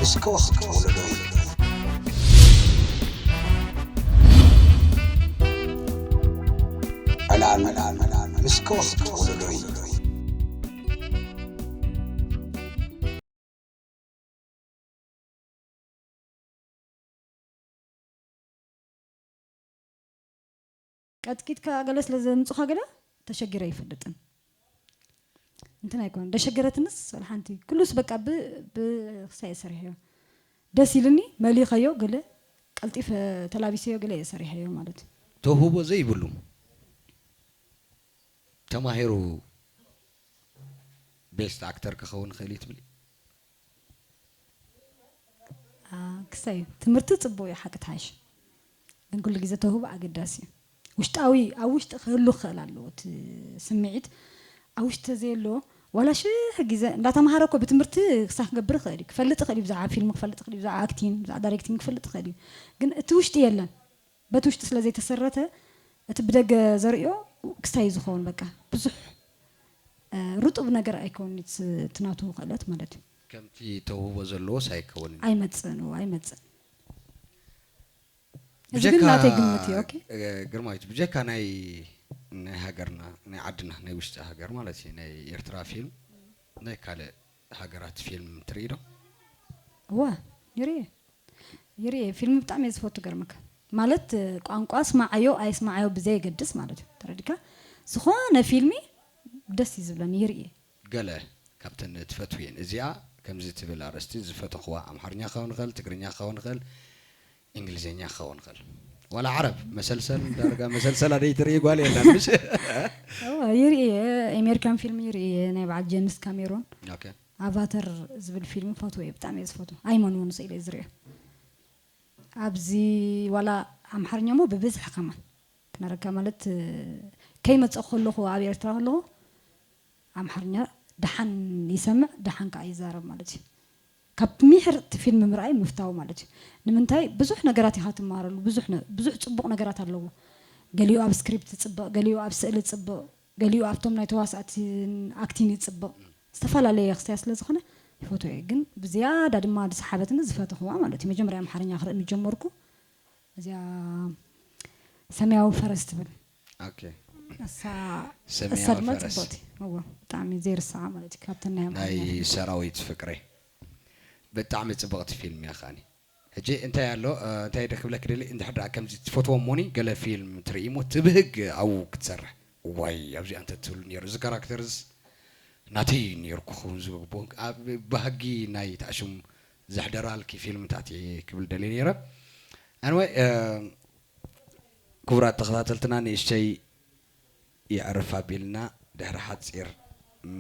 እስከ ወኽቲ ወለዶይ ዕላል ዕላል ምስ ከወኽቲ ወለዶይ ቀጥቂጥካ ገለ ስለ ዘምጹኻ ገለ ተሸጊረ ኣይፈልጥን። እንትን ኣይኮነን ደሸገረትንስ ወላ ሓንቲ ኩሉስ በቃ ብ ብክሳይ ሰሪሐዮ ደስ ኢልኒ መሊኸዮ ገለ ቀልጢፈ ተላቢሰዮ ገለ እየ ሰሪሐዮ ማለት እዩ። ተውህቦ ዘይብሉ ተማሂሩ ቤስት ኣክተር ክኸውን ይኽእል እዩ ትብሊ? ክሳይ ትምህርቲ ፅቡቅ እዩ ሓቂ ትሓይሽ ግን ኩሉ ግዜ ተውህቦ ኣገዳሲ እዩ ውሽጣዊ ኣብ ውሽጢ ክህሉ ክኽእል ኣለዎ እቲ ስምዒት ኣብ ውሽጢ ተዘየሎ ዋላ ሽሕ ግዜ እንዳተምሃረ እኮ ብትምህርቲ ክሳብ ክገብር ይኽእል እዩ ክፈልጥ ይኽእል እዩ ብዛዕባ ፊልም ክፈልጥ ይኽእል እዩ ብዛዕባ ኣክቲንግ ብዛዕባ ዳይሬክቲንግ ክፈልጥ ይኽእል እዩ ግን እቲ ውሽጢ የለን በቲ ውሽጢ ስለ ዘይተሰረተ እቲ ብደገ ዘርእዮ ክስታይ እዩ ዝኸውን በቃ ብዙሕ ርጡብ ነገር ኣይከውን እቲ ናቱ ክእለት ማለት እዩ ከምቲ ተውህቦ ዘለዎስ ኣይከውንን ኣይመፅእን እዎ ኣይመፅእን እዚ ግን ብጀካ ናተይ ግምት እዩ ኦኬ ግርማዊት ብጀካ ናይ ናይ ሃገርና ናይ ዓድና ናይ ውሽጢ ሃገር ማለት እዩ ናይ ኤርትራ ፊልም ናይ ካልእ ሃገራት ፊልም ትርኢ ዶ? እወ ይርኢ ይርኢ ፊልም ብጣዕሚ እየ ዝፈቱ ገርመካ ማለት ቋንቋ ስማዓዮ ኣይስማዓዮ ብዘየገድስ ማለት እዩ ተረዲካ ዝኾነ ፊልሚ ደስ እዩ ዝብለኒ ይርኢ ገለ ካብተን ትፈትውየን እዚኣ ከምዚ ትብል ኣርእስቲ ዝፈተኽዋ ኣምሓርኛ ክኸውን ይኽእል ትግርኛ ክኸውን ይኽእል እንግሊዝኛ ክኸውን ይኽእል ዋላ ዓረብ መሰልሰል ዳርጋ መሰልሰል ኣደይ ትርኢ ጓል የላን ምሽ ይርኢ ኣሜሪካን ፊልም ይርኢ ናይ በዓል ጀምስ ካሜሮን ኣቫተር ዝብል ፊልም ፈትዎ እየ ብጣዕሚ እየ ዝፈትዎ ኣይመንዎ ንስኢለ እየ ዝሪኦ ኣብዚ ዋላ ኣምሓርኛ ሞ ብብዝሒ ከማን ክነረካ ማለት ከይመፀ ከለኹ ኣብ ኤርትራ ከለኹ ኣምሓርኛ ደሓን ይሰምዕ ደሓን ከዓ ይዛረብ ማለት እዩ ካብ ሚሕር እቲ ፊልም ምርኣይ ምፍታው ማለት እዩ ንምንታይ ብዙሕ ነገራት ኢኻ ትመሃረሉ ብዙሕ ነ- ብዙሕ ፅቡቕ ነገራት ኣለዎ ገሊኡ ኣብ ስክሪፕት ፅብቕ ገሊኡ ኣብ ስእሊ ፅብቕ ገሊኡ ኣብቶም ናይ ተዋሳእቲ ኣክቲን ይፅብቕ ዝተፈላለየ ክስተያ ስለ ዝኾነ ይፈትዎ እየ ግን ብዝያዳ ድማ ዝሰሓበትኒ ዝፈተኽዋ ማለት እዩ መጀመርያ ኣምሓርኛ ክርኢ ምስ ጀመርኩ እዚኣ ሰማያዊ ፈረስ ትብል ኦኬ እሳ ሰማያዊ እሳ ድማ ፈረስ። ፅብቕቲ እዎ ብጣዕሚ ዘይርስዓ ማለት እዩ ካብተን ናይ ናይ ኣምሓርኛ ሰራዊት ፍቅሬ ብጣዕሚ ፅብቕቲ ፊልም እያ ከዓኒ ሕጂ እንታይ ኣሎ እ፣ እንታይ ደ ክብለክ ደሊ እንድሕር ደኣ ከምዚ ትፈትዎ እሞኒ ገለ ፊልም ትርኢ እሞ ትብህግ ኣብኡ ክትሰርሕ ዋይ ኣብዚኣ እንተ ትህሉ ነይሩ እዚ ካራክተርስ ናተይ ነይሩ ክኸውን ዝግብኦ ኣብ ባህጊ ናይ ተኣሽሙ ዘሕደራልኪ ፊልምታት እየ ክብል ደልየ ነይረ ኣንወይ ክቡራት ተኸታተልትና ንእሽተይ የዕርፍ ኣቢልና ድሕሪ ሓፂር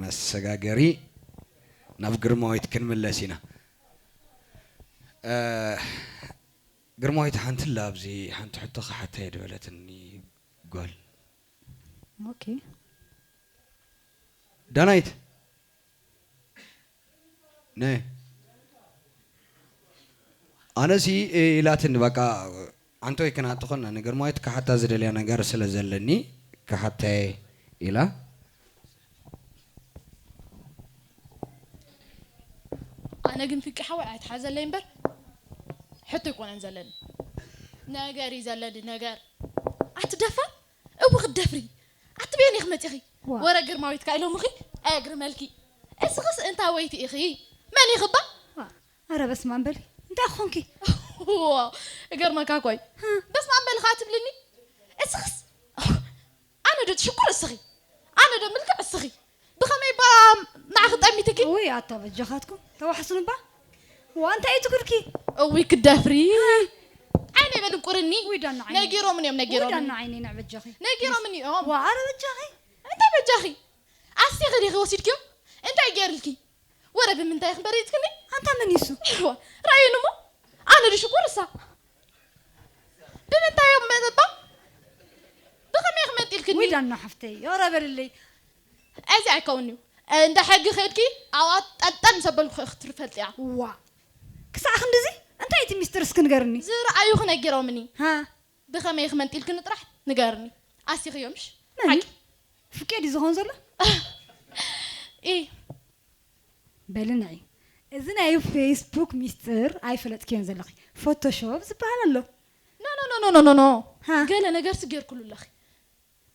መሰጋገሪ ናብ ግርማዊት ክንምለስ ኢና ግርማዊት ሓንቲ ላ ኣብዚ ሓንቲ ሕቶ ክሓተየ ድበለትኒ ጓል ኦኬ ዳናይት ነ ኣነሲ ኢላትኒ በቃ ኣንቶይ ክናትኾና ንግርማዊት ክሓታ ዝደልያ ነገር ስለ ዘለኒ ክሓተየ ኢላ ኣነ ግን ፍቂ ሓወይ ኣይትሓዘለይ እምበር ሕቶ ኣይኮነን ዘለኒ ነገር እዩ ዘለኒ ነገር ኣቲ ደፋር እወ ክትደፍሪ ኣቲ በየን ኢኺ መፂኺ ወረ ግርማዊት ካ ኢሎምኺ ኣየግርመልኪ እስኽስ እንታ ወይቲ ኢኺ መን ኢኺ እባ ኣረ በስማም በሊ እንታይ ኮንኪ እገርመካ ኮይ በስማም በሊ ካ ትብልኒ እስኽስ ኣነ ዶ ትሽኩር እስኺ ኣነ ዶ ምልክዕ እስኺ ብኸመይ ባ ንዓኺ ጠሚትኪ ውይ ኣታ በጃኻትኩም ተዋሕሱን እባ ዋ እንታይ እዩ ትጉድኪ እውይ ክደፍሪ ዓይነ በልቁርኒ ውይ ዳና ዓይኒ ነጊሮምን እዮም ውይ ዳና ነጊሮምን ዓይኒ ንዕ በጃኺ ነጊሮምን እዮም ዋ ኣረ በጃኺ እንታይ በጃኺ ኣስቲኺ ዲኺ ወሲድክዮ እንታይ ገይርልኪ ወረ ብምንታይ ክበሪጽክኒ ኣንታ መን ይሱ ራዩን እሞ ኣነ ድሽኩር እሳ ብምንታይ እዮም መጠጣ ብኸመይ ክመንጢልክኒ ወይ ዳና ሓፍተይ ዮረ በልለይ እዚ ኣይከውን እዩ እንደ ሕጊ ከድኪ ኣብኣ ጠልጠል ምስ ኣበልኩ ክትፈልጥያ ዋ ክሳዕ ክንድዚ እንታይ እቲ ሚስጥር እስኪ ንገርኒ ዝረኣዩ ክነጊሮምኒ ሃ ብኸመይ ክመንጢልክኒ ጥራሕ ንገርኒ ኣሲኽዮምሽ መን ሓቂ ፍቄ ድዩ ዝኾን ዘሎ ኢ በሊ ንዒ እዚ ናይ ፌስቡክ ሚስጥር ኣይፈለጥክዮን ዘለኺ። ፎቶሾፕ ዝበሃል ኣሎ። ኖ ኖ ኖ ኖ ኖ ኖ ሃ። ገለ ነገርሲ ጌርኩሉ ኣለኺ።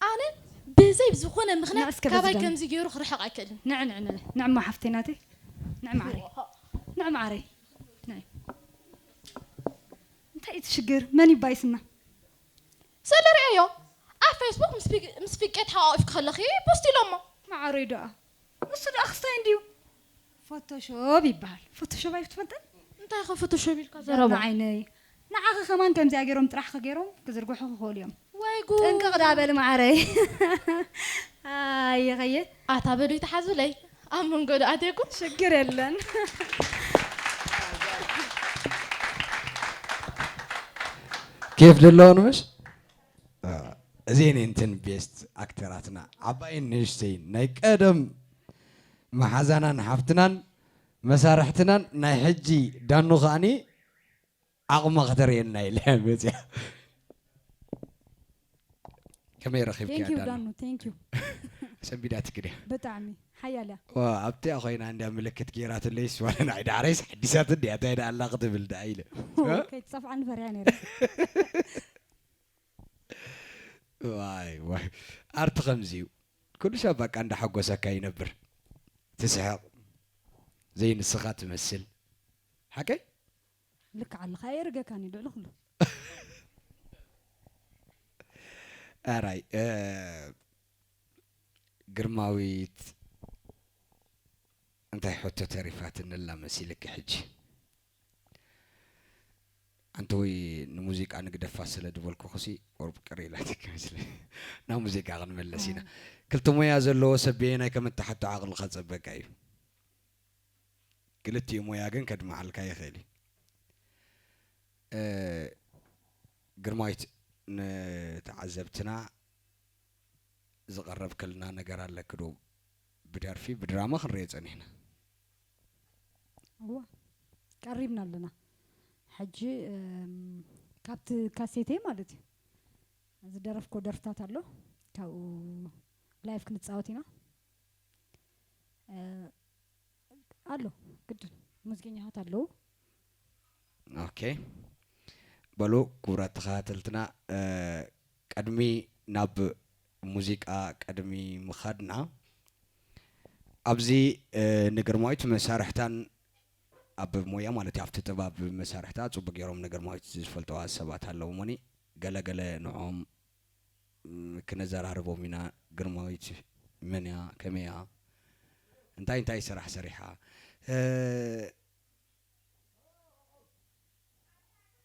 ኣነ ብዘይ ዝኾነ ምኽንያት ንዕስከ በዚ ካባይ ደም- ከምዚ ገይሩ ክርሕቕ ኣይክእልን። ንዕ ንዕ ንዕ ንዕ እሞ ሓፍተይ ናተይ፣ ንዕ ማዕረይ፣ ንዕ ማዕረይ፣ ንዕ። እንታይ እዩ እቲ ሽግር? መን ይባይስና? ስለ ርእዮ ኣብ ፌስቡክ ምስ ፊቅ- ምስ ፊቄ ተሓቋቒፍኪ ከለኺ ፖስት ኢሎሞ። ማዕረይ ደኣ፣ ንሱ ደኣ ክስታይ እንድዩ። ፎቶሾፕ ይበሃል። ፎቶሾፕ ኣይትፈልጥን? እንታይ ከ ፎቶሾፕ ኢልካ ዘረባ? ዓይነይ፣ ንዓኺ ከማን ከምዚኣ ገይሮም ጥራሕ ከገይሮም ክዝርግሑ ክኽእሉ እዮም። ወይ ጉድ። ጥንቅቕ ዳ በል ማዕረይ። ኣይ ኸየ ኣታ በሉ ይተሓዙለይ ኣብ መንጎ ዶ ኣትየኩም? ሽግር የለን። ኬፍ ደለዎ ንምሽ እዚአን እንትን ቤስት ኣክተራትና ዓባይን ንእሽተይን ናይ ቀደም መሓዛናን ሓፍትናን መሳርሕትናን ናይ ሕጂ ዳኑ ከኣኒ ዓቕማ ከተርእየና ኢለ መፅያ። ከመይ ረኺብክያ ቴንኪዩ ዳኑ? ዳኑ፣ ቴንኪዩ። ሰንቢዳትኪ ድያ? ብጣዕሚ ሓያል እያ። ዋ፣ ኣብቲኣ ኮይና እንድያ ምልክት ገይራትለይስ ዋላ ንዓይ ዳዕረይስ ሓዲሳት እንድያ እንታይ ደኣ ኣላ ክትብል ደኣ ኢለ። ከይትፀፍዓኒ ፈሪሐ ነይረ። ዋይ ዋይ፣ ኣርቲ ከምዚ እዩ። ኩሉ ሰብ በቃ እንዳሓጎሰካ ይነብር። ትስሕቕ፣ ዘይንስኻ ትመስል። ሓቀይ? ልክዕ ኣለኻ፣ ኣየርገካን እዩ ልዕሊ ኩሉ። ኣራይ እ፣ ግርማዊት እንታይ ሕቶ ተሪፋትንላ መሲልኪ ሕጂ? ኣንቲ ወይ ንሙዚቃ ንግደፋ ስለ ድበልኩኹሲ ቁሩብ ቅር ኢላትኪ መስለ ናብ ሙዚቃ ክንመለስ ኢና። ክልተ ሞያ ዘለዎ ሰብ በየናይ ከም እትሓቶ ዓቕልኻ ጸበቃ እዩ። ክልቲኡ ሞያ ግን ከድምዓልካ ይኽእል እዩ። እ፣ ግርማዊት ንተዓዘብትና ዝቐረብክልና ነገር ኣለኪ ዶ? ብደርፊ ብድራማ ክንሪኦ ጸኒሕና። እዋ ቀሪብና ኣለና። ሕጂ እም፣ ካብቲ ካሴተይ ማለት እዩ ዝደረፍኮ ደርፍታት ኣሎ፣ ካብኡ ላይፍ ክንፃወት ኢና። እ፣ ኣሎ ግድን ሙዚቀኛታት ኣለዉ። ኦኬ፣ በሉ ክቡራት ተኸታተልትና፣ እ፣ ቅድሚ ናብ ሙዚቃ ቅድሚ ምኻድና ኣብዚ እ፣ ንግርማዊት መሳርሕታን ኣብ ሞያ ማለት እዩ ኣብቲ ጥባብ መሳርሕታ ጽቡቅ ገይሮም ንግርማዊት ዝፈልጠዋ ሰባት ኣለዉ እሞኒ ገለ ገለ ንዖም ም፣ ክነዘራርቦም ኢና። ግርማዊት መን እያ? ከመይ እያ? እንታይ እንታይ ስራሕ ሰሪሓ? እ፣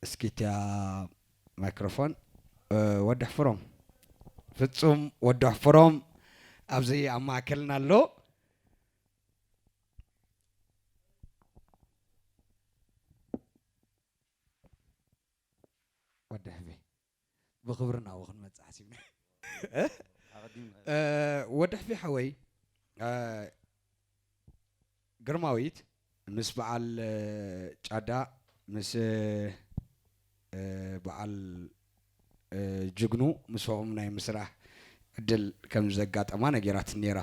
እስኪ እቲያ ማይክሮፎን እ፣ ወዲ ሕፍሮም ፍጹም ወዲ ሕፍሮም ኣብዚ ኣብ ማእከልና ኣሎ። ወዲ ሕፌ ብኽብሪ ናብኡ ክንመጽእ ሓሲብና። እ፣ ወዲ ሕፌ ሓወይ እ፣ ግርማዊት ምስ በዓል እ፣ ጫዳ ምስ እ፣ በዓል እ፣ ጅግኑ ምስኦም ናይ ምስራሕ ዕድል ከም ዘጋጠማ ነጊራትኒ ነይራ።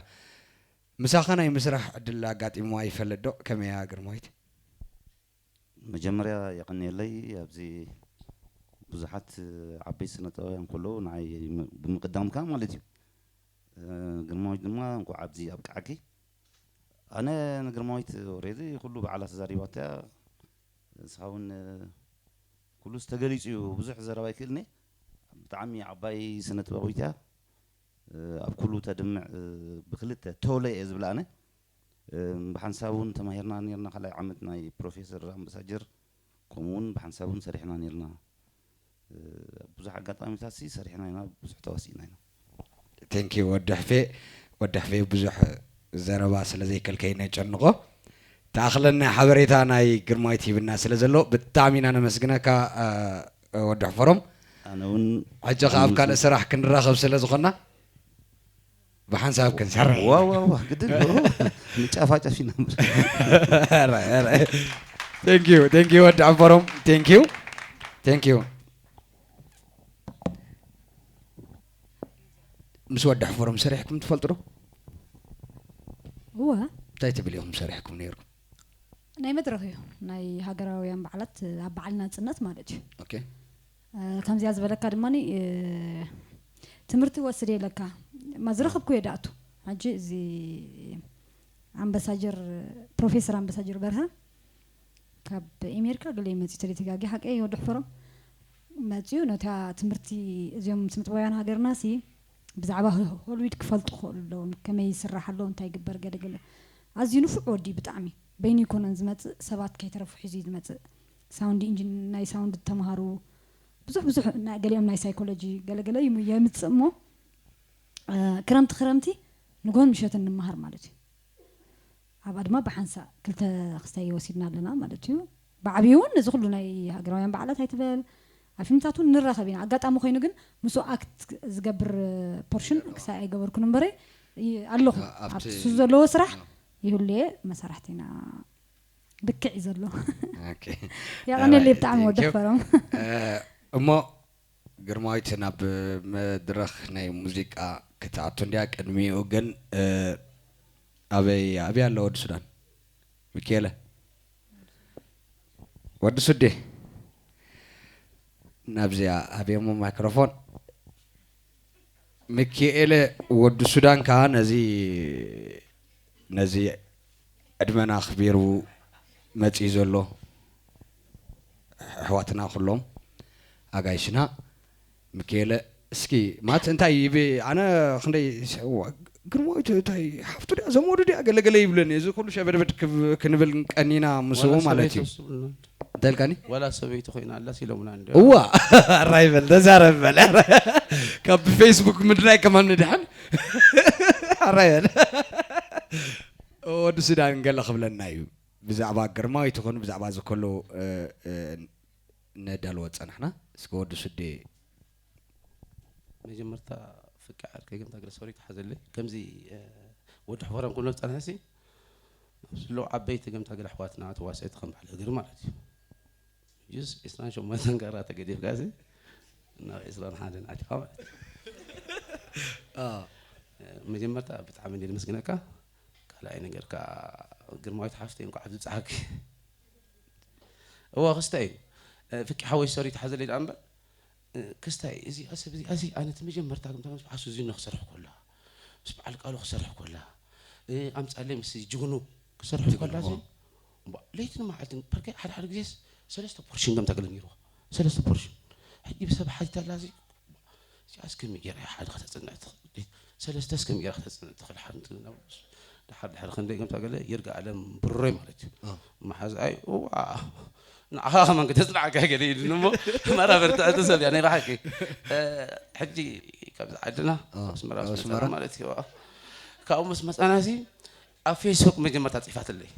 ምሳኻ ናይ ምስራሕ ዕድል ኣጋጢምዋ ይፈልጥ ዶ? ከመይ እያ ግርማዊት? መጀመርያ የቐንየለይ ኣብዚ ብዙሓት ዓበይቲ ስነ ጥበባውያን ከለዉ ንዓይ ም- ብምቅዳምካ ማለት እዩ። እ፣ ግርማዊት ድማ እንኳዕ ኣብዚ ኣብቅዓኪ። ኣነ ንግርማዊት ኦሬዲ ኩሉ ባዕላ ተዛሪባቶ እያ። ንስኻ እውን እ፣ ኩሉስ ተገሊፁ እዩ ብዙሕ ዘረባ ይክእልኒ። ብጣዕሚ ዓባይ ስነ ጥበባዊት እያ። እ፣ ኣብ ኩሉ ተድምዕ እ፣ ብክልተ ቶለ እየ ዝብላ ኣነ። እ፣ ብሓንሳብ እውን ተማሂርና ነርና ካልኣይ ዓመት ናይ ፕሮፌሰር ኣምባሳጀር ከምኡ እውን ብሓንሳብ እውን ሰሪሕና ነርና። እ፣ ኣብ ብዙሕ ኣጋጣሚታት ሲ ሰሪሕና ኢና ብዙሕ ተዋሲእና ኢና። ቴንኪ ወዲ ሕፌ። ወዲ ሕፌ ብዙሕ ዘረባ ስለ ዘይከልከይነ ጨንቆ ተኣኽለና ሓበሬታ ናይ ግርማዊት ሂብና ስለ ዘሎ ብጣዕሚ ኢና ነመስግነካ እ፣ ወዲ ሕፈሮም። ኣነ እውን ሕጂ ከኣ ኣብ ካልእ ስራሕ ክንራኸብ ስለ ዝኾና ብሓንሳብ ክንሰርሕ ኢና። ዋዋዋ ግድን ንጫፋጫፍ ኢና እምበር። ቴንኪዩ ቴንኪዩ ወዲ ሕፈሮም ቴንኪዩ ቴንኪዩ። ምስ ወዲ ሕፈሮም ሰሪሕኩም ትፈልጡ ዶ? እወ እንታይ ትብል ኢኹም ሰሪሕኩም ነይርኩም? ናይ መድረኽ እዩ። ናይ ሃገራውያን በዓላት ኣብ በዓል ናጽነት ማለት እዩ። ኦኬ። ከምዚኣ ዝበለካ ድማ ትምህርቲ ወስድ የለካ ማ ዝረኸብኩ እየ ዳእቱ። ሕጂ እዚ ኣምባሳጀር ፕሮፌሰር ኣምባሳጀር በርሀ ካብ ኤሜሪካ ገለ መፅኡ ተደተጋጊ ሓቀ ወዲ ሕፈሮም መፅኡ ነታ ትምህርቲ እዚኦም ስነጥበባውያን ሃገርና ሲ ብዛዕባ ሆሊውድ ክፈልጡ ክኽእሉ ኣለዎም። ከመይ ይስራሕ ኣሎ እንታይ ይግበር ገለገለ ኣዝዩ ንፉዕ ወዲ ብጣዕሚ በይኑ ይኮነን ዝመፅእ ሰባት ከይተረፉ ሒዙ እዩ ዝመፅእ። ሳውንድ ኢንጂን ናይ ሳውንድ ተምሃሩ ብዙሕ ብዙሕ ገሊኦም ናይ ሳይኮሎጂ ገለገለ የምፅእ እሞ ክረምቲ ክረምቲ ንጎን ምሸትን ንምሃር ማለት እዩ። ኣብኣ ድማ ብሓንሳእ ክልተ ክስታይ ወሲድና ኣለና ማለት እዩ። ብዓብዩ እውን ነዚ ኩሉ ናይ ሃገራውያን በዓላት ኣይትበል ኣብ ፊልምታት እውን ንራኸብ ኢና። ኣጋጣሚ ኮይኑ ግን ምስ ኣክት ዝገብር ፖርሽን ክሳይ ኣይገበርኩን እምበረ ኣለኹ ኣብቲ ሱ ዘለዎ ስራሕ ይህሉየ መሳርሕቲ ኢና ብክዕ እዩ ዘሎ። የቐነለይ ብጣዕሚ ወዲ ፈሮም። እሞ ግርማዊት ናብ መድረኽ ናይ ሙዚቃ ክትኣቱ እንድያ። ቅድሚኡ ግን ኣበይ ኣበይ ኣሎ ወዲ ሱዳን? ሚኬለ ወዲ ሱዴ ናብዚኣ ሃብየሞ ማይክሮፎን። ሚኪኤለ ወዲ ሱዳን ከዓ ነዚ ነዚ ዕድመና ኣኽቢሩ መፂኡ ዘሎ ኣሕዋትና ኩሎም ኣጋይሽና። ሚኪኤለ እስኪ ማት እንታይ ይብ ኣነ ክንደይ ግርማዊት እንታይ ሓፍቱ ድያ ዘመዱ ድያ ገለገለ ይብለኒ። እዚ ኩሉ ሸበድበድ ክንብል ቀኒና ምስኡ ማለት እዩ። እንታይ ኢልካኒ? ዋላ ሰበይቲ ኮይና ኣላስ ኢሎምና እንዲ እዋ ኣራይ በል ተዛረብ በል። ካብ ፌስቡክ ምድላይ ከማን ንድሓን ኣራይ በል። ወዲ ሱዳን ገለ ክብለና እዩ ብዛዕባ ግርማዊት ይኹን ብዛዕባ እዚ ከሎ ነዳልዎ ጸናሕና። እስከ ወዲ ሱዴ መጀመርታ ፍቃ ዓርከይ ከምታ ገለ ሶሪ ተሓዘለይ ከምዚ ወዲ ሕፈሮም ክብሎ ዝጸንሐሲ ስሎ ዓበይቲ ከምታ ገለ ኣሕዋትና ተዋሰእቲ ከም በዓል እግሪ ማለት እዩ። ጅስ ዒስራን ሸሞንተን ጋራ ተገዲፍካ ሲ ናብ ዒስራን ሓደን ኣቲኻ ማለት እዩ። መጀመርታ ብጣዕሚ እንዲ ልመስግነካ ካልኣይ ነገር ከዓ ግርማዊት ሓፍተይ እንኳዕ ብዝፀሓኪ እዋ ክስታይ እዩ። ፍቂ ሓወይ ሶሪ ተሓዘለይ ደኣ እምበር ክስታይ እዚ ኣሰብ እዚ ኣዚ ኣነ እቲ መጀመርታ ከምታ ምስ በዓል ሱዚኖ ክሰርሕ ኮላ ምስ በዓል ቃሉ ክሰርሕ ኮላ ኣምፃለይ ምስ ጅግኑ ክሰርሕ ኮላ እዚ ለይትን መዓልትን ፐርከ ሓደ ሓደ ግዜስ ሰለስተ ፖርሽን ከምታ ገለ ነይርዋ ሰለስተ ፖርሽን ሕጂ ብሰብ ሓቲታ ኣላ እዚ እዚኣስ ከመይ ገይራ እያ ሓደ ከተፅንዕ ትኽእል? ሰለስተስ ከመይ ገይራ ከተፅንዕ ትኽእል? ሓንቲ ናብ ድሓር ድሕሪ ክንደይ ከምታ ገለ ይርጋ ኣለም ብሩረይ ማለት እዩ መሓዝኣይ እዋ ንዓኻ ከማን ክተፅንዓካ ገለ ኢሉኒ እሞ መራ በርትዐቲ ሰብ እያ ናይ ብሓቂ ሕጂ ካብዚ ዓድና ኣስመራ ኣስመራ ማለት እዩ ካብኡ ምስ መፃና ሲ ኣብ ፌስቡክ መጀመርታ ፅሒፋትለይ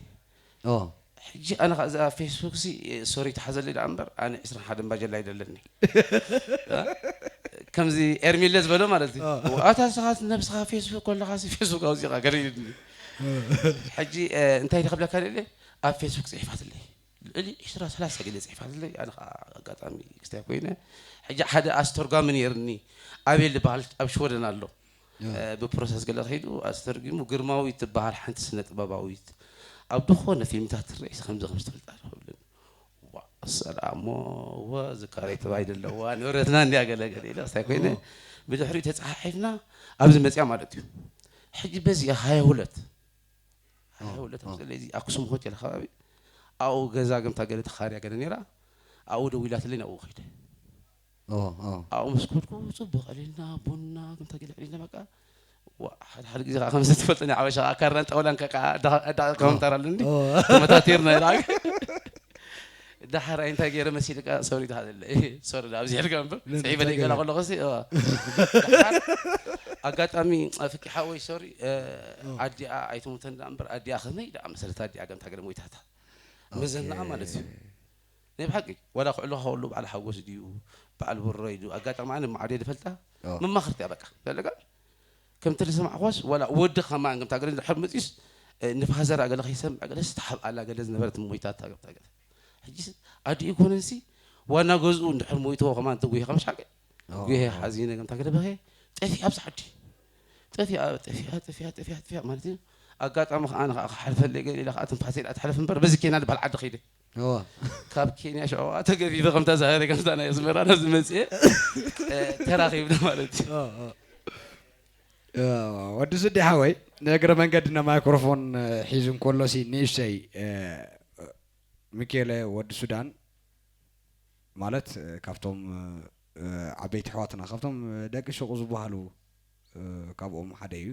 ሕጂ ኣነ ከ እዛ ፌስቡክ ሲ ሶሪ ተሓዘለይ ደኣ እምበር ኣነ ዕስራን ሓደን ባጀላ ይደለኒ ከምዚ ኤርሚለ ዝበሎ ማለት እዩ ኣታ ስኻ ነብስኻ ፌስቡክ ከለኻ ሲ ፌስቡክ ኣውፂኻ ገለ ኢሉኒ ሕጂ እንታይ ኢለ ክብለካ ደለ ኣብ ፌስቡክ ፅሒፋትለይ ልዕሊ ዕስራ ሰላሳ ገለ ፅሒፋትለይ ኣነ ከዓ ኣጋጣሚ ክስታይ ኮይነ ሕጂ ሓደ ኣስተርጓሚ ነይርኒ ኣቤል ዝበሃል ኣብ ሽወደን ኣሎ ብፕሮሰስ ገለ ከይዱ ኣስተርጊሙ ግርማዊት ትበሃል ሓንቲ ስነ ጥበባዊት ኣብ ዝኾነ ፊልምታት ትረኢስ ከምዚ ከም ዝተፈልጣ ክብልን ሰላሞ ወ ዝካረይ ተባይ ዘለዋ ንብረትና እንዲያ ገለገለ ኢለ ክስታይ ኮይነ ብድሕሪኡ ተፀሓሒፍና ኣብዚ መፅያ ማለት እዩ ሕጂ በዚኣ ሃያ ሁለት ሃያ ሁለት ኣብ ስለዚ ኣክሱም ሆቴል ከባቢ ኣብኡ ገዛ ገምታ ገለ ተኻርያ ገለ ነይራ ኣብኡ ደዊላትለይ ናብኡ ከይደ ኣብኡ ምስ ከድኩ ፅቡቅ ኣሊልና ቡና ገምታ ገለ ኣሊልና በቃ ሓደ ሓደ ግዜ ከዓ ከምዚ ትፈልጠኒ ዓበሻ ኣካርናን ጠውላን ከቃ ከምታር ኣለኒ ተመታቲርና ኢላ ዳሓር እንታይ ገይረ መሲልካ ሶሪ ትሃለለ ሶሪ ኣብዚ ሕድካ እምበር ፅዒበ ደይገላ ከለኹ ሲ ኣጋጣሚ ፍቂ ሓወይ ሶሪ ኣዲኣ ኣይትሙተን ዳ እምበር ኣዲኣ ከመይ ዳ መሰለት ኣዲኣ ገምታ ገለ ሞይታታ መዘናኣ ማለት እዩ ናይ ብሓቂ ዋላ ክዕሎ ከሉ በዓል ሓጎስ ድዩ በዓል ብሮይ ድዩ ኣጋጣሚ ኣነ ማዕደ ዝፈልጣ መማኽርቲ እያ በቃ ዘለጋ ከምቲ ዝሰማዕኳስ ዋላ ወዲ ከማን ከምታ ገለ ድሕር መፂስ ንፋዘር ኣገለ ከይሰምዕ ገለ ዝተሓብኣላ ገለ ዝነበረት ሞይታታ ከምታ ገለ ሕጂ ኣዲኡ ኮነንሲ ዋና ገዝኡ እንድሕር ሞይትዎ ከማን ተጉሂ ከም ሻቂ ጉሄ ሓዚነ ከምታ ገለ በኸ ጠፊኣ ኣብዚ ዓዲ ጠፊኣ ጠፊኣ ጠፊኣ ጠፊኣ ጠፊኣ ማለት እዩ ኣጋጣሚ ከዓ ኣነ ከዓ ክሓልፈለይ ገለ ኢለ ከዓ ትንፋሰ ኢላ ትሓልፍ እምበር በዚ ኬንያ ዝበሃል ዓዲ ከይደ። እዋ ካብ ኬንያ ሽዑ ከዓ ተገፊፈ ከምታ ዛሃረ ከምታ ናይ ኣስመራ ናብዚ መፅኤ፣ እ፣ ተራኺብና ማለት እዩ። እ፣ እ። እ፣ ወዲ ስዲ ሓወይ ንእግረ መንገድና ማይክሮፎን እ፣ ሒዙ እንከሎ ሲ ንእሽተይ እ፣ ሚኬለ ወዲ ሱዳን ማለት እ፣ ካብቶም እ፣ ዓበይቲ ኣሕዋትና ካብቶም እ፣ ደቂ ሹቕ ዝበሃሉ እ፣ ካብኦም ሓደ እዩ።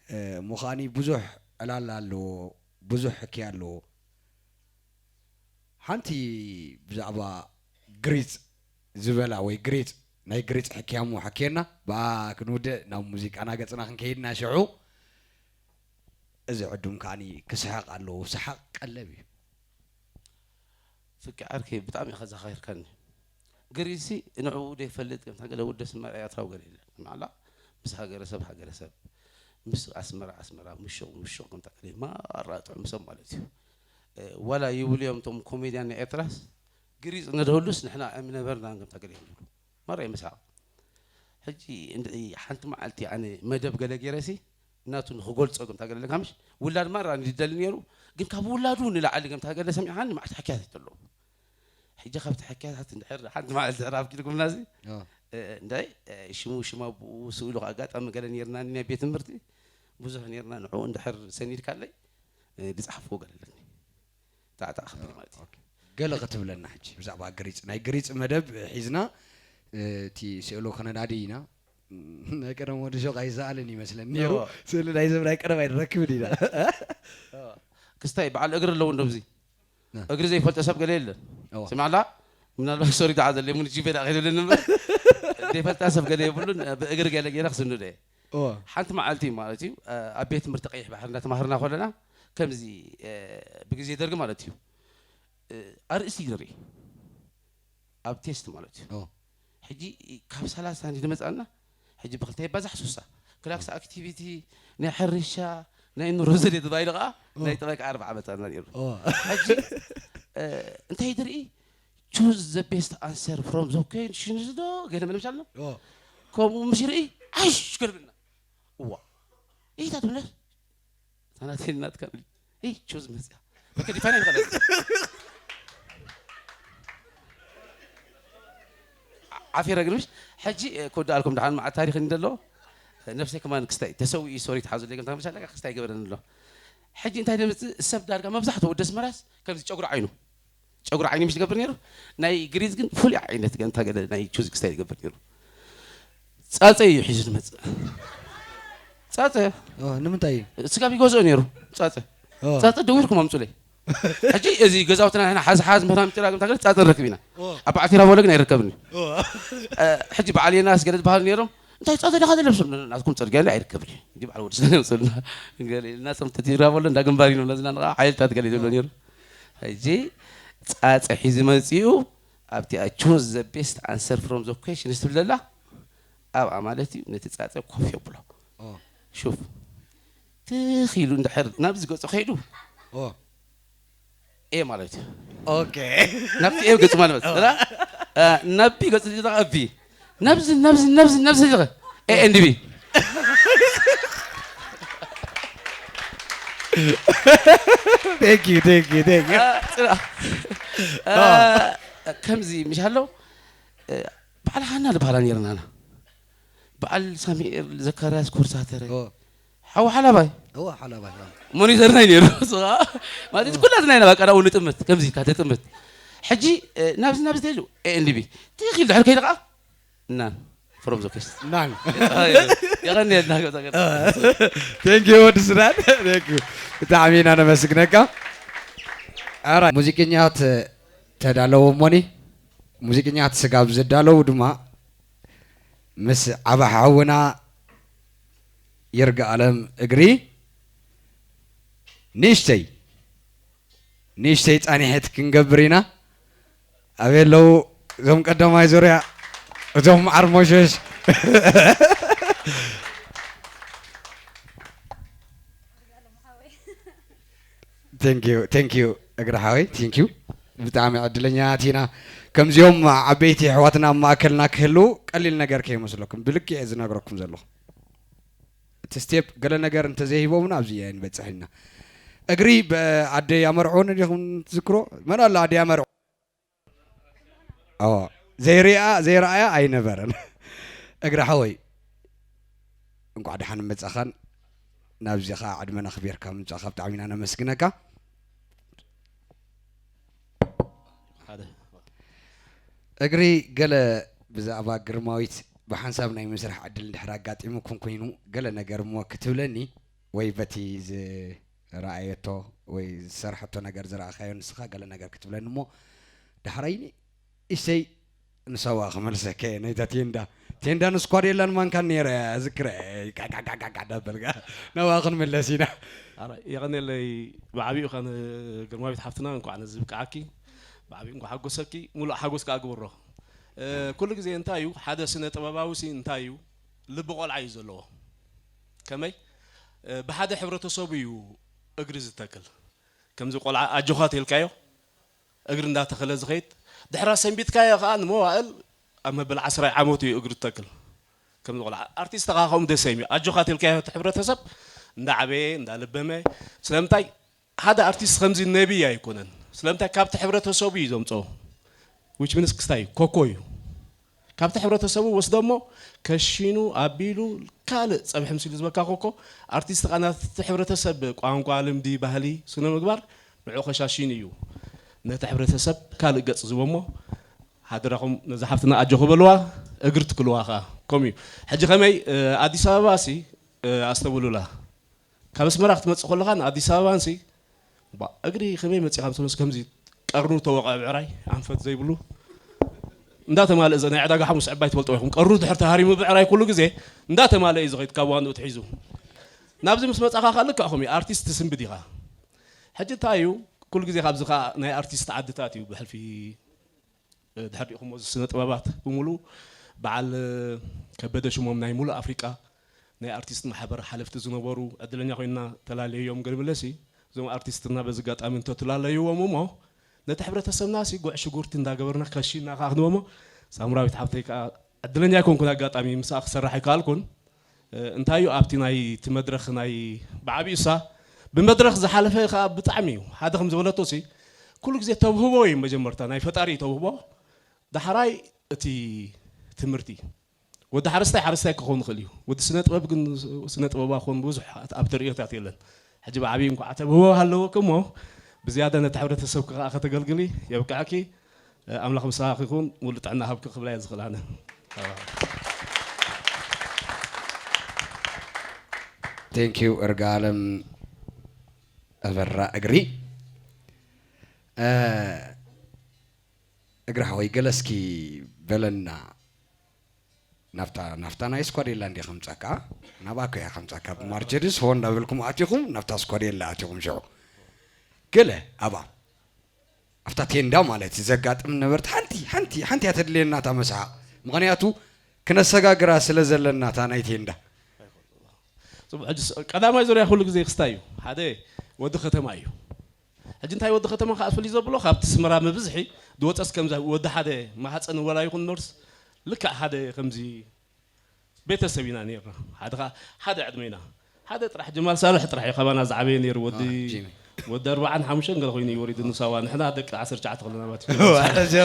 እ፣ እሞ ከዓኒ ብዙሕ ዕላል ኣለዎ፣ ብዙሕ ሕክያ ኣለዎ። ሓንቲ ብዛዕባ ግሪጽ ዝበላ ወይ ግሪጽ ናይ ግሪጽ ሕክያሞ ሓክየና ብኣ ክንውድእ ናብ ሙዚቃና ገጽና ክንከይድና ሽዑ እዚ ዕዱም ከዓኒ ክስሕቕ ኣለዎ። ሰሓቕ ቀለብ እዩ። ፍቂ ዓርከይ ብጣዕሚ ኢኻ ዘኻኺርካኒ። ግሪሲ ንዕኡ ዘይፈልጥ ከምታ ገለ ወዲ ኣስመራ ኤርትራዊ ገለ የለን። ማዕላ ምስ ሃገረሰብ ሃገረሰብ፣ ምስ ኣስመራ ኣስመራ፣ ምሹቕ ምሹቕ ከምታ ገለ ማራ ጥዑም ሰብ ማለት እዩ። እ፣ ዋላ ይብሉ እዮም እቶም ኮሜድያን ናይ ኤርትራስ፣ ግሪጽ ነድህሉስ ንሕና ኣይምነበርናን ከምታ ገለ ይብሉ። ማራ ይመስሓቕ። ሕጂ እንድዒ ሓንቲ መዓልቲ ኣነ መደብ ገለ ገይረሲ ናቱ ንኽገልጾ ከምታ ገለ ለካ ምሽ ውላድ ማራ ንድደሊ ነይሩ። ግን ካብ ውላዱ ንላዕሊ ከምታ ገለ ሰሚዕኻኒ መዓት ሕክያት ይተሎ። ሕጂ ካብቲ ሕክያታት እንድሕር ሓንቲ መዓልቲ ድሕር ኣብኪልኩምና እዚ እ፣ እ፣ እንታይ እ፣ ሽሙ ሽም ኣቡኡ ስእሉ ኣጋጣሚ ገለ ነይርና ናይ ቤት ትምህርቲ ብዙሕ ነይርና ንዕኡ እንድሕር ሰኒድካለይ እ፣ ዝጸሓፍዎ ገለ ኣለኒ። ጣዕጣዕ ክብል ማለት እዩ። ገለ ክትብለና ሕጂ ብዛዕባ ግሪጽ ናይ ግሪጽ መደብ ሒዝና እ፣ እቲ ስእሉ ክነናዲ ኢና። ናይ ቀደም ወዲ ሾቕ ኣይሰኣልን ይመስለኒ ነይሩ። እዎ። ስእሊ ናይ ሰብ ናይ ቀደም ኣይንረክብን ኢና። ክስታይ በዓል እግሪ ኣለዎ እንዶ ኣብዚ ና። እግሪ ዘይፈልጦ ሰብ ገለ የለን። እዎ። ስማዕላ ምናልባት ሶሪ ደዓ ዘለ ሙን ጂቤ ደዓ ከይደለኒ እምበር ዘይፈልጣ ሰብ ገለ የብሉን። ብእግሪ ገለ ገይረ ክስንዶ እየ። እዎ። ሓንቲ መዓልቲ ማለት እዩ ኣብ ቤት ትምህርቲ ቀይሕ ባሕሪ እንዳተማሃርና ከለና ከምዚ እ፣ ብግዜ ደርጊ ማለት እዩ እ፣ ኣርእስቲ ንርኢ ኣብ ቴስት ማለት እዩ። እዎ። ሕጂ ካብ ሰላሳ እንዲ መጻና ሕጂ ብክልተ ይባዛሕ ሱሳ ክላክስ ኣክቲቪቲ ናይ ሕርሻ ናይ ኑሮ ዘድሊ ተባሂሉ ከዓ ናይ ጠበቃ ኣርባዓ መጻና ነይሩ። እዎ። ሕጂ እ፣ እንታይ ትርኢ choose the best answer from the questions ዶ ገለ መለምሻልና እዎ። ከምኡ ምስ ይርኢ ዓይሽ ገልብልና እዋ ኢታ ትብለስ ታናቴል ናትካ ይ ቹዝ መፅያ ከዲፋና ይፈለጥ ዓፊረ ግን ምሽ ሕጂ እ፣ ክወድኣልኩም ደሓን መዓት ታሪክ እንደሎ ነብሰይ ከማን ክስታይ ተሰዊኡ ሶሪ ትሓዙለይ ከምታ መሻለካ ክስታይ ይገበረኒ ኣሎ። ሕጂ እንታይ ደምፅእ ሰብ ዳርጋ መብዛሕትኡ ወደ ኣስመራስ ከምዚ ጨጉሪ ዓይኑ ጨጉሪ ዓይኒ ምሽ ዝገብር ነይሩ። ናይ ግሪዝ ግን ፍሉይ ዓይነት ገንታ ገለ ናይ ቹዝ ክስታይ ዝገብር ነይሩ። ጻጸ እዩ ሒዙ ዝመጽእ። ጻጸ ኦ፣ ንምንታይ እዩ? ስጋብ ይገዝኦ ነይሩ። ጻጸ ኦ፣ ጻጸ ደዊርኩም ኣምጹለይ። ሕጂ እዚ ገዛውትና ንሕና ሓዝ ሓዝ ምህራም ጭራ ገምታ ገለ ጻጸ ንረክብ ኢና። ኦ፣ ኣብ ዓቲራ ወለግ ኣይርከብን እዩ። ኦ። እ፣ ሕጂ በዓል የናስ ገለ ዝበሃሉ ነይሮም እንታይ ጻጸ ደኻ ዘለብሶም ናትኩም ጽርግያ እንዳ ኣይርከብን እዩ። እንዲ በዓል ወዲ ስለ የምጽልና ገለ ኢልና ጸምተ ቲራ ወለ እንዳ ግንባር ኢሎም ለዝና ንዓ ሓይልታት ገለ ይብሎ ነይሩ። ሕጂ ጻጸ ሒዙ መጺኡ ኣብቲ I choose the best answer from the questions ትብል ዘላ ኣብኣ ማለት እዩ ነቲ ጻጸ ኮፍ የብሎ። ኦ፣ ሹፍ ትኽ ኢሉ እንድሕር ናብዚ ገጹ ከይዱ ኦ። ኤ ማለት እዩ። ኦኬ። ናብቲ ኤ ገጹ ማለት ራ ናቢ ገጹ ዚዳ ኣቢ ናብዚ ናብዚ ናብዚ ናብዚ ዚኸ ኤ ኤንድ ቢ Thank you, thank you, thank you. ጽራ ከምዚ ምሽ ኣሎ በዓል ሃና ዝበሃላ ነይርናና በዓል ሳሚኤል ዘካርያስ ኮርሳተረ ኦ፣ ሓው ሓላባይ እዋ፣ ሓላባይ፣ ኦ። ሞኒተርና እዩ ነይሩ። እሱ ኸዓ ማለት ኩላትና ኢና በቃ ናብኡ ንጥምት ከምዚ ኢልካ ተጥምት። ሕጂ እ፣ ናብዚ ናብዚ ተይሉ ኤ ኤንድ ቢ ትኺል ድሕር ከይደ ከዓ እና ፍሮም ዞኬስ ናን። የቐንየልና። Thank you ወዲ ስዳን። Thank you። ብጣዕሚ ኢና ነመስግነካ። ኣራ ሙዚቀኛት ተዳለዉ እሞኒ ሙዚቀኛት ስጋብ ዘዳለዉ ድማ ምስ ዓባ ሓውና ይርጋ ኣለም እግሪ ንእሽተይ ንእሽተይ ጻኒሕት ክንገብር ኢና። ኣበይ ኣለዉ እዞም ቀዳማይ ዙርያ እዞም ዓርሞሸሽ? Thank you፣ thank you እግሪ ሓወይ፣ thank you። ብጣዕሚ ዕድለኛታት ኢና። ከምዚኦም ዓበይቲ ኣሕዋትና ኣብ ማእከልና ክህልዉ ቀሊል ነገር ከይመስለኩም፣ ብልክዕ እየ ዝነግረኩም ዘለኹ። እቲ ስቴፕ ገለ ነገር እንተዘይሂቦምና ኣብዚ ኣይንበጽሕን ኢና። እግሪ ብኣደይ ኣመርዕዎ ነዲኹም ትዝክሮ? መን ኣሎ ኣደይ ኣመርዕዎ? ኦ፣ ዘይርኣ ዘይረኣያ ኣይነበረን። እግሪ ሓወይ፣ እንኳዕ ደሓን መጻኻን ናብዚ ኸዓ ዕድመና ክቢርካ ምምጻእካ ብጣዕሚ ኢና ነመስግነካ። ሓደ እግሪ፣ ገለ ብዛዕባ ግርማዊት ብሓንሳብ ናይ ምስራሕ ዕድል እንድሕር ኣጋጢሙኩም ኮይኑ ገለ ነገር እሞ ክትብለኒ ወይ በቲ ዝረኣየቶ ወይ ዝሰርሐቶ ነገር ዝረኣኻዮ ንስኻ ገለ ነገር ክትብለኒ እሞ ዳሕራይ ንእሽተይ ንሳዋ ክመልሰካ እየ። ናይታ ቴንዳ ቴንዳን ስኳዴላን ማንካን ነይረ እዝክረ ቃቃቃቃቃ ዳበልካ ናብኣ ክንምለስ ኢና። ኣረ የቐኔለይ ብዓቢኡ ኸን ግርማዊት ሓፍትና እንኳዕ ነዚ ብቅዓኪ ብዓቢኡ እንኳዕ ሓጎሰኪ ሙሉእ ሓጎስ ከዓ ግብሮ እ፣ ኩሉ ግዜ እንታይ እዩ ሓደ ስነ ጥበባዊ ሲ እንታይ እዩ ልቢ ቆልዓ እዩ ዘለዎ ከመይ እ፣ ብሓደ ሕብረተሰቡ እዩ እግሪ ዝተክል ከምዚ ቆልዓ ኣጆኻ ተልካዮ እግሪ እንዳተኸለ ዝኸይድ ድሕራ ሰንቢትካዮ ከዓ ንመዋእል ኣብ መበል ዓስራይ ዓመቱ እዩ እግሪ ዝተክል ከምዚ ቆልዓ ኣርቲስት ከዓ ከምኡ ደሰ እዩ ኣጆኻ ተልካዮ እቲ ሕብረተሰብ እንዳዓበየ እንዳለበመ ስለምንታይ ሓደ ኣርቲስት ከምዚ ነቢይ ኣይኮነን ስለምንታይ ካብቲ ሕብረተሰቡ እዩ ዘምፅኦ which means ክስታይ ኮኮ እዩ ካብቲ ሕብረተሰቡ ወስዶ እሞ ከሺኑ ኣቢሉ ካልእ ፀብሒ ምሲሉ ዝበካ ኮኮ ኣርቲስት ከዓ ናቲ ሕብረተሰብ ቋንቋ ልምዲ ባህሊ ስነ ምግባር ንዑ ከሻሽን እዩ ነቲ ሕብረተሰብ ካልእ ገፅ ዝቦ እሞ ሓደራኹም ነዛ ሓፍትና ኣጆ ክበልዋ እግሪ ትክልዋ ከዓ ከምኡ እዩ ሕጂ ከመይ ኣዲስ ኣበባ ሲ ኣስተውሉላ ካብ ኣስመራ ክትመፅእ ከለኻን ኣዲስ ኣበባን ሲ እግሪ ከመይ መፂኻ ምስ ከምዚ ቀርኑ ተወቐ ብዕራይ ኣንፈት ዘይብሉ እንዳተማልእ ናይ ዕዳጋ ሓሙስ ዕባይ ትፈልጥዎ ኢኹም ቀርኑ ድሕር ተሃሪሙ ብዕራይ ኩሉ ግዜ እንዳተማልእ እዩ ዝኸይድ ካብ ዋንኡ ትሒዙ ናብዚ ምስ መፃኻ ከዓ ልክዕኹም እዩ ኣርቲስት ትስንብድ ኢኻ ሕጂ እንታይ እዩ ኩሉ ግዜ ካብዚ ከዓ ናይ ኣርቲስት ዓድታት እዩ ብሕልፊ ድሕር ዲኹም እዚ ስነ ጥበባት ብምሉ በዓል ከበደ ሽሞም ናይ ሙሉእ ኣፍሪቃ ናይ ኣርቲስት ማሕበር ሓለፍቲ ዝነበሩ ዕድለኛ ኮይና ተላለዮም ገርምለሲ እዞም ኣርቲስትና በዚ ኣጋጣሚ እንተትላለይዎም እሞ ነቲ ሕብረተሰብና ሲ ጉዕ ሽጉርቲ እንዳገበርና ከሺና ከዓ ክንቦሞ ሳምራዊት ሓብተይ ከዓ ዕድለኛ ኣይኮንኩን ኣጋጣሚ ምስኣ ክሰራሕ ኣይከኣልኩን እንታይ እዩ ኣብቲ ናይ እቲ መድረኽ ናይ ብዓብዩ እሳ ብመድረኽ ዝሓለፈ ከዓ ብጣዕሚ እዩ ሓደ ከም ዝበለቶ ሲ ኩሉ ግዜ ተብህቦ እዩ መጀመርታ ናይ ፈጣሪ እዩ ተብህቦ ዳሕራይ እቲ ትምህርቲ ወዲ ሓረስታይ ሓረስታይ ክኸውን ይኽእል እዩ ወዲ ስነ ጥበብ ግን ስነ ጥበባ ክኾን ብዙሕ ኣብቲ ርእዮታት የለን ሕጂ ብዓብዩ እንኳዓ ተብህቦ ሃለወክ እሞ ብዝያዳ ነቲ ሕብረተሰብክ ከዓ ከተገልግሊ የብቅዐኪ ኣምላኽ ምሳኺ ይኹን ሙሉ ጥዕና ሃብኪ ክብላ እየ ዝኽእል ኣነ Thank you እርጋለም ኣበራ እግሪ እግሪ ሓወይ ገለ እስኪ በለና ናብታ ናብታ ናይ ስኳዴላ እንዲ ከምፀካ ናብኣ ኮያ ከምፀካ ብማርቸዲስ ሆ እንዳበልኩም ኣቲኹም ናብታ ስኳዴላ ኣቲኹም ሽዑ ገለ ኣብኣ ኣብታ ቴንዳ ማለት እዩ ዘጋጥም ነበርት ሓንቲ ሓንቲ ሓንቲ እያ ተድልየና እታ መስሓቕ ምኽንያቱ ክነሰጋግራ ስለ ዘለና እታ ናይ ቴንዳ ጽቡቕ ሕጂ ቀዳማይ ዙርያ ኩሉ ግዜ ክስታይ እዩ ሓደ ወዲ ከተማ እዩ ሕጂ እንታይ ወዲ ከተማ ከዓ ፍልይ ዘብሎ ካብቲ ስምራ ምብዝሒ ዝወፀስ ከምዛ ወዲ ሓደ ማሕፀን ወላ ይኹን ነርስ ልክዕ ሓደ ከምዚ ቤተሰብ ኢና ነርና ሓደ ከዓ ሓደ ዕድመ ኢና ሓደ ጥራሕ ጀማል ሳልሕ ጥራሕ እዩ ካባና ዝዓበየ ነይሩ ወዲ ወዲ ኣርባዓን ሓሙሽተን ገለ ኮይኑ እዩ ወሪዱ ንሳዋ ንሕና ደቂ ዓሰርተ ትሽዓተ ከለና ማለት እዩ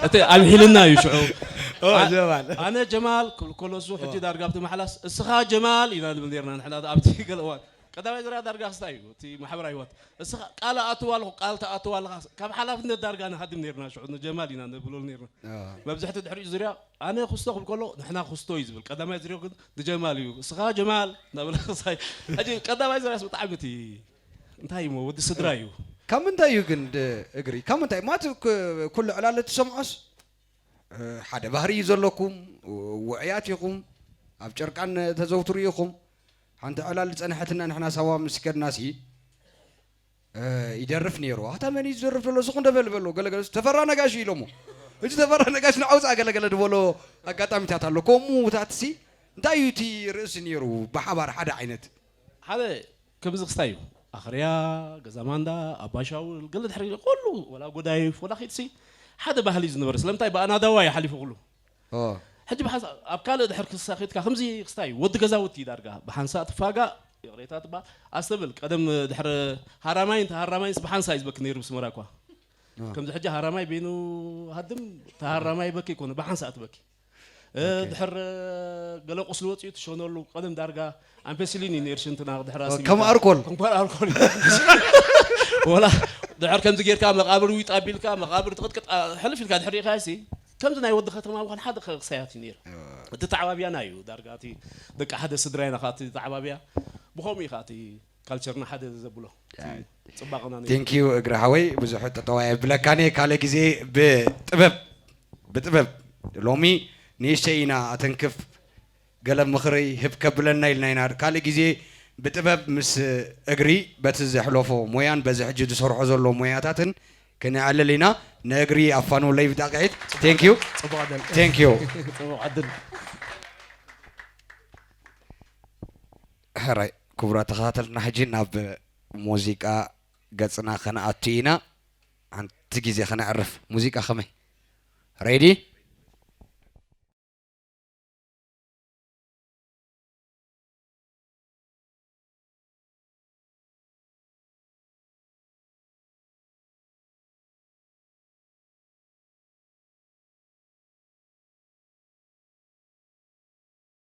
እቲ ኣምሒልና እዩ ሽዑ ኣነ ጀማል ኮለሱ ሕጂ ዳርጋ ኣብቲ ማሕላስ እስኻ ጀማል ኢና ንብል ነርና ንሕና ኣብቲ ገለ እዋን ቀዳማይ ዙርያ ዳርጋ ክስታይ እዩ እቲ ማሕበራዊ ህይወት እስኻ ቃል ኣእትዋ ኣለኹ ቃል ተኣትዋ ኣለኻ ካብ ሓላፍነት ዳርጋ ንሃድም ነርና ሽዑ ንጀማል ኢና ንብሎ ነርና መብዝሕቲ ድሕሪኡ ዙርያ ኣነ ክስቶ ክብል ከሎ ንሕና ክስቶ እዩ ዝብል ቀዳማይ ዙርያ ግን ንጀማል እዩ እስኻ ጀማል እናበለ ክሳይ ሕጂ ቀዳማይ ዙርያስ ብጣዕሚ እቲ እንታይ እሞ ወዲ ስድራ እዩ ካብ ምንታይ እዩ ግን እግሪ ካብ ምንታይ ማለት ኩሉ ዕላለ ትሰምዖስ ሓደ ባህሪ እዩ ዘለኩም ውዕያት ኢኹም ኣብ ጨርቃን ተዘውትሩ ኢኹም ሓንቲ ዕላል ዝፀንሐትና ንሕና ሳዋ ምስ ከድናሲ ይደርፍ ነይሩ ኣታ መን እዩ ዝደርፍ ዘሎ ስኹ እንደበል በሎ ገለገለ ተፈራ ነጋሽ ኢሎሞ እዚ ተፈራ ነጋሽ ንዓውፃ ገለገለ ዝበሎ ኣጋጣሚታት ኣሎ ከምኡ ታትሲ እንታይ እዩ እቲ ርእሲ ነይሩ ብሓባር ሓደ ዓይነት ሓደ ከምዚ ክስታይ እዩ ኣኽርያ ገዛ ማንዳ ኣባሻውል ገለ ድሕሪ ኩሉ ወላ ጎዳይፍ ወላ ኺድሲ ሓደ ባህሊ እዩ ዝነበረ ስለምንታይ ብኣናዳዋ እዩ ሓሊፉ ኩሉ ሕጂ ብሓንሳ ኣብ ካልእ ድሕር ክሳ ኬድካ ከምዚ ክስታይ ወዲ ገዛውቲ ዳርጋ ብሓንሳ ትፋጋ ይቕሬታ ትበሃል ኣስተብል ቀደም ድሕር ሃራማይን ተሃራማይንስ ብሓንሳ እዩ ዝበክ ነይሩ ብስመራኳ ከምዚ ሕጂ ሃራማይ በይኑ ሃድም ተሃራማይ በኪ ይኮነ ብሓንሳ ትበኪ ድሕር ገለ ቁስሊ ወፂኡ ትሸነሉ ቀደም ዳርጋ ኣምፔሲሊን እዩ ነይሩ ሽንትና ድሕር ከም ኣርኮል ከም ኣርኮል ወላ ድሕር ከምዚ ጌርካ መቃብር ዊጥ ኣቢልካ መቃብር ትቅጥቅጥ ሕልፍ ኢልካ ድሕር ሪኢካ ሲ ከምዚ ናይ ወዲ ከተማ ምኳን ሓደ ክሳያት እዩ ነይሩ እቲ ተዓባብያና እዩ ዳርጋ እቲ ደቂ ሓደ ስድራ ኢና እቲ ተዓባብያ ብከምኡ እዩ እቲ ካልቸርና ሓደ ዘብሎ ጽባቕና ነይሩ ቴንኪዩ እግሪ ሓወይ ብዙሕ ጠጠዋ የብለካኒ ካልእ ግዜ ብጥበብ ብጥበብ ሎሚ ንእሽተይ ኢና ኣተንክፍ ገለ ምኽሪ ህብ ከብለና ኢልና ኢና ካልእ ግዜ ብጥበብ ምስ እግሪ በቲ ዘሕለፎ ሞያን በዚ ሕጂ ዝሰርሖ ዘሎ ሞያታትን ክንዕልል ኢና ንእግሪ ኣፋንውለይ ብጣቂዒት ቴንኪዩ ጽቡቕ ዕድል ቴንኪዩ ጽቡቕ ዕድል ሕራይ ክቡራት ተኸታተልና ሕጂ ናብ ሙዚቃ ገጽና ከነኣቱ ኢና ሓንቲ ግዜ ከነዕርፍ ሙዚቃ ከመይ ሬዲ